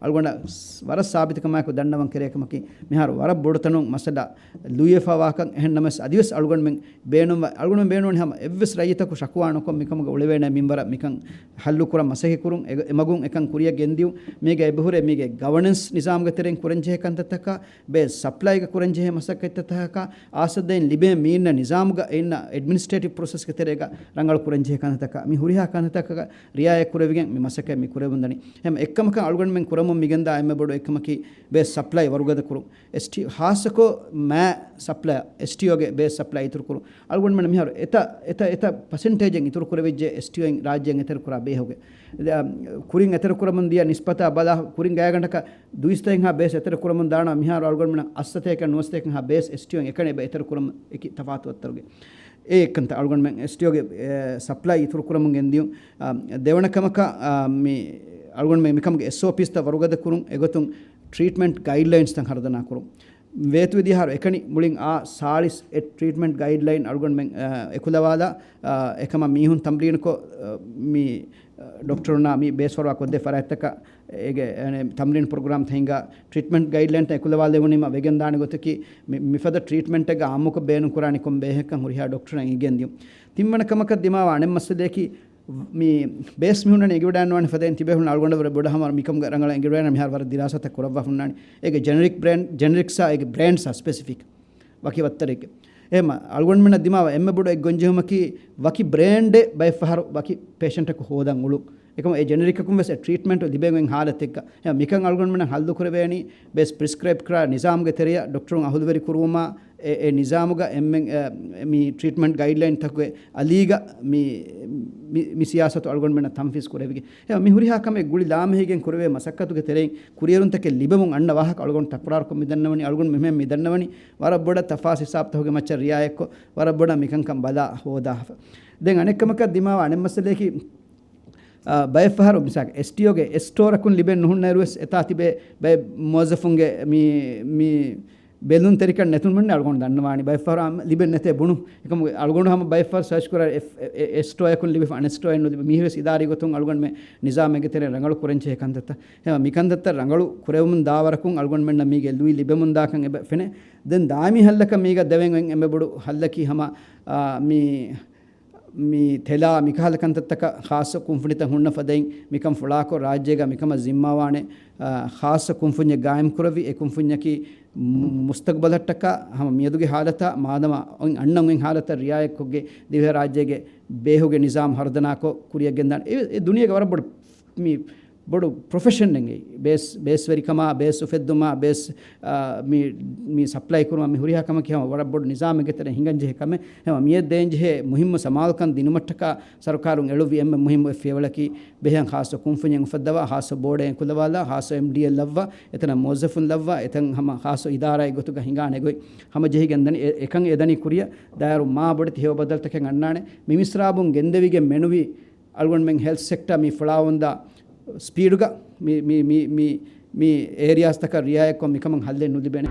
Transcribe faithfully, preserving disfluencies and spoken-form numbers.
އަޅުގަނޑަށް ވަރަށް ސާބިތުކަމާއެކު ދަންނަވަން ކެރޭ ކަމަކީ، މިހާރު ވަރަށް ބޮޑުތަނުން މައްސަލަ ލުއިވެފަވާކަން. އެހެންނަމަވެސް، އަދިވެސް އަޅުގަނޑުމެން ބޭނުން، އަޅުގަނޑުމެން ބޭނުން ހަމަ އެއްވެސް ރައްޔިތަކު ޝަކުވާ ނުކޮށް، މިކަމުގަ އުޅެވޭނެ މިންވަރަށް މިކަން ހައްލުކުރަން މަސައްކަތް ކުރުން. އެ، އެމަގުން އެކަން ކުރިއަށް ގެންދިޔުން. މީގަ އެބަހުރޭ މީގެ ގަވަނެންސް ނިޒާމުގެ ތެރެއިން ކުރަންޖެހޭ ކަންތައްތަކާ، ބޭސް ސަޕްލައިގަ ކުރަންޖެހޭ މަސައްކަތްތަކާ، އާސަދައިން ލިބޭ މީންނަށް ނިޒާމުގަ އިންނަ އެޑްމިނިސްޓްރޭޓިވް ޕްރޮސެސްގެ ތެރޭގަ ރަނގަޅު ކުރަންޖެހޭ ކަންތައްތަކާ، މި ހުރިހާ ކަންތައްތަކަށް ރިއާޔަތް ކުރެވިގެން މި މަސައްކަތް މި ކުރެވުންދަނީ. އެހެން އެއްކަމަކަށް އަޅުގަނޑުމެން ކުރަމުން މިގެންދާ އެންމެ ބޮޑު އެއްކަމަކީ ބޭސް ސަޕްލައި ވަރުގަދަ ކުރުން. އެސްޓީ، ހާއްސަކޮށް މާ ސަޕްލައި، އެސްޓީއޯގެ ބޭސް ސަޕްލައި އިތުރު ކުރުން. އަޅުގަނޑުމެން މިހާރު އެތައް، އެތައް، އެތައް ޕަސެންޓޭޖެއް އިތުރު ކުރެވިއްޖެ އެސްޓީއޯއިން ރާއްޖޭން އެތެރެ ކުރާ ބޭހުގެ. ކުރިން އެތެރެ ކުރަމުން ދިޔަ ނިސްބަތާ ބަލާ، ކުރިން ގާތްގަނޑަކަށް ދުއިސައްތައެއްހާ ބޭސް އެތެރެ ކުރަމުން ދާނަމަ، މިހާރު އަޅުގަނޑުމެންނަށް އަށްސަތޭކަ ނުވަސަތޭކަހާ ބޭސް އެސްޓީއޯއިން އެކަނި އެބަ އެތެރެ ކުރަމުން އެކި ތަފާތު އަތްތަރުގެ. އެ އެއްކަންތައް އަޅުގަނޑުމެން އެސްޓީއޯގެ، އެ، ސަޕްލައި އިތުރު ކުރަމުން ގެންދިޔުން. އާ، ދެވަނަ ކަމަކަށް، އާ، މި އަޅުގަނޑުމެން މިކަމުގެ އެސްއޯޕީސްތައް ވަރުގަދަ ކުރުން، އެގޮތުން ޓްރީޓްމަންޓް ގައިޑްލައިންސްތައް ހަރުދަނާ ކުރުން. ވޭތުވެދިޔަ އަހަރު އެކަނި މުޅިން އާ ސާޅީސް އެއް ޓްރީޓްމަންޓް ގައިޑްލައިން އަޅުގަނޑުމެން، އާ، އެކުލަވާލާ، އާ، އެކަމަށް މީހުން ތަމްރީނުކޮށް، އާ، މި، އާ، ޑޮކްޓަރުންނާ މި ބޭސް ފަރުވާ ކޮށްދޭ ފަރާތްތަކަށް އޭގެ، އަނެ، ތަމްރީން ޕްރޮގްރާމްތައް ހިންގާ، ޓްރީޓްމަންޓް ގައިޑްލައިންތައް އެކުލަވާލެވުނީމަ ވެގެންދާނެ ގޮތަކީ، މި، މިފަދަ ޓްރީޓްމަންޓެއްގަ އާއްމުކޮށް ބޭނުންކުރާނެ ކޮން ބޭހެއްކަން ހުރިހާ ޑޮކްޓަރުން އެނގިގެން ދިޔުން. ތިންވަނަ ކަމަކަށް ދިމާވާ އަނެއް މައްސަލަޔަކީ، މި ބޭސް މި ހުންނަނީ އެނގިވަޑައިގަންނަވާނެ ފަދައިން ތިބޭފުޅުން އަޅުގަނޑަށް ވުރެ ބޮޑަށް ހަމަ މިކަމުގަ ރަނގަޅަށް އެނގިވަޑައިގަންނަވާނެ މިހާރު ވަރަށް ދިރާސާތައް ކުރައްވާފަ ހުންނާނެ. އޭގެ ޖެނެރިކް ބްރޭންޑް، ޖެނެރިކްސްއާ އޭގެ ބްރޭންޑްސްއާ ސްޕެސިފިކް ވަކި ވައްތަރެއްގެ. އެހެމަ އަޅުގަނޑުމެންނަށް ދިމާވާ އެންމެ ބޮޑު އެއް ގޮންޖެހުމަކީ ވަކި ބްރޭންޑެއް ބައެއްފަހަރު ވަކި ޕޭޝަންޓަކު ހޯދަން އުޅުން. އެކަމަ އެ ޖެނެރިކަކުން ވެސް އެ ޓްރީޓްމަންޓު ލިބެން ހާލަތެއްގަ. އެހެމަ މިކަން އަޅުގަނޑުމެންނަށް ހައްލު ކުރެވޭނީ ބޭސް ޕްރިސްކްރައިބް ކުރާ ނިޒާމުގެ ތެރެޔަށް ޑޮކްޓަރުން އަހުލުވެރި ކުރުވުމާ، އެ، އެ ނިޒާމުގަ އެންމެން، އެ، މި ޓްރީޓްމަންޓް ގައިޑްލައިންތަކުގެ އަލީގަ މި، މި، މި ސިޔާސަތު އަޅުގަނޑުމެންނަށް ތަންފީޒް ކުރެވިގެން. އެ، މި ހުރިހާ ކަމެއް ގުޅި ލާމެހިގެން ކުރެވޭ މަސައްކަތުގެ ތެރެއިން ކުރިއެރުންތަކެއް ލިބެމުން އަންނަ ވާހަކަ އަޅުގަނޑު ތަކުރާރުކޮށް މި ދަންނަވަނީ، އަޅުގަނޑު މި ދަންނަވަނީ ވަރަށް ބޮޑަށް ތަފާސް ހިސާބުތަކުގެ މައްޗަށް ރިއާޔަތްކޮށް، ވަރަށް ބޮޑަށް މިކަންކަން ބަލާ ހޯދާފަ. ދެން އަނެއް ކަމަކަށް ދިމާވާ އަނެއް މައްސަލަޔަކީ، އާ، ބައެއްފަހަރު މިސާލަކަށް އެސްޓީއޯގެ އެސްޓޯރަކުން ލިބެން ނުހުންނައިރުވެސް އެތާ ތިބޭ ބައެއް މުވައްޒަފުންގެ މި، މި ބެލުންތެރިކަން ނެތުންވަން އަޅުގަނޑު ދަންނަވާނީ. ބައެއްފަހަރު އާ ލިބެން ނެތޭ ބުނު. އެކަމު އަޅުގަނޑު ހަމަ ބައެއްފަހަރު ސާޗް ކުރާ އެ، އެ، އެ، އެސްޓޯއަކުން ލިބިފަ އަނެއް ސްޓޯއެއް ނުލިބޭ. މީހުރެސް އިދާރީ ގޮތުން އަޅުގަނޑުމެ ނިޒާމެއްގެ ތެރެއިން ރަނގަޅު ކުރަންޖެހޭ ކަންތައްތައް. ހެމަ މިކަންތައްތައް ރަނގަޅު ކުރެވެމުން ދާވަރަކުން އަޅުގަނޑުމެންނަށް މީގެ ލުއި ލިބެމުން ދާކަން އެބަ ފެނޭ. ދެން ދާއިމީ ހައްލަކަށް މީގަ ދެވެން އޮތް އެންމެ ބޮޑު ހައްލަކީ ހަމަ، އާ، މި މި ތެލާ މިކަހަލަ ކަންތައްތަކަށް ޚާއްޞަ ކުންފުނިތައް ހުންނަ ފަދައިން މިކަން ފުޅާކޮށް، ރާއްޖޭގަ މިކަމަށް ޒިންމާވާނެ، އާ، ޚާއްޞަ ކުންފުންޏެއް ގާއިމްކުރެވި، އެ ކުންފުންޏަކީ މު-، މުސްތަގުބަލަށްޓަކާ ހަމަ މިއަދުގެ ހާލަތާ މާދަމާ އޮތް އަންނަން އޮތް ހާލަތަށް ރިއާޔަތްކޮށްގެ ދިވެހިރާއްޖޭގެ ބޭހުގެ ނިޒާމް ހަރުދަނާކޮށް ކުރިއަށް ގެންދާނެ. އެ، އެ ދުނިޔޭގެ ވަރަށް ބޮޑު މި ބޮޑު ޕްރޮފެޝަންއެއް އެއީ. ބޭސް، ބޭސްވެރިކަމާ، ބޭސް އުފެއްދުމާ، ބޭސް، އާ، މި، މި ސަޕްލައި ކުރުމާ، މި ހުރިހާ ކަމަކީ ހަމަ ވަރަށް ބޮޑު ނިޒާމެއްގެ ތެރެއިން ހިނގަންޖެހޭ ކަމެއް. ހަމަ މިއަށް ދޭންޖެހޭ މުހިއްމު ސަމާލުކަން ދިނުމަށްޓަކާ ސަރުކާރުން އެޅުއްވި އެންމެ މުހިއްމު އެއް ފިޔަވަޅަކީ ބެހޭ ޚާއްޞަ ކުންފުންޏެއް އުފައްދަވާ، ޚާއްޞަ ބޯޑެއް އެކުލަވާލާ، ޚާއްޞަ އެމްޑީއެލް ލައްވާ، އެތަނަށް މުވައްޒަފުން ލައްވާ، އެތަން ހަމަ ޚާއްޞަ އިދާރާއެއް ގޮތުގަ ހިނގާނެ ގޮތް ހަމަޖެހިގެން ދަނީ. އެ-، އެކަން އެ ދަނީ ކުރިއަށް ދާއިރު މާ ބޮޑެތި ހެޔޮ ބަދަލުތަކެއް އަންނާނެ. މި މިސްރާބުން ގެންދެވިގެން މެނުވީ އަޅުގަނޑުމެން ހެލްތް ސެކްޓަ މި ފުޅާވަންދާ ސްޕީޑުގަ މި، މި، މި، މި، މި އޭރިއާސްތަކަށް ރިއާޔަތްކޮށް މިކަމަށް ހައްލެއް ނުލިބޭނެ.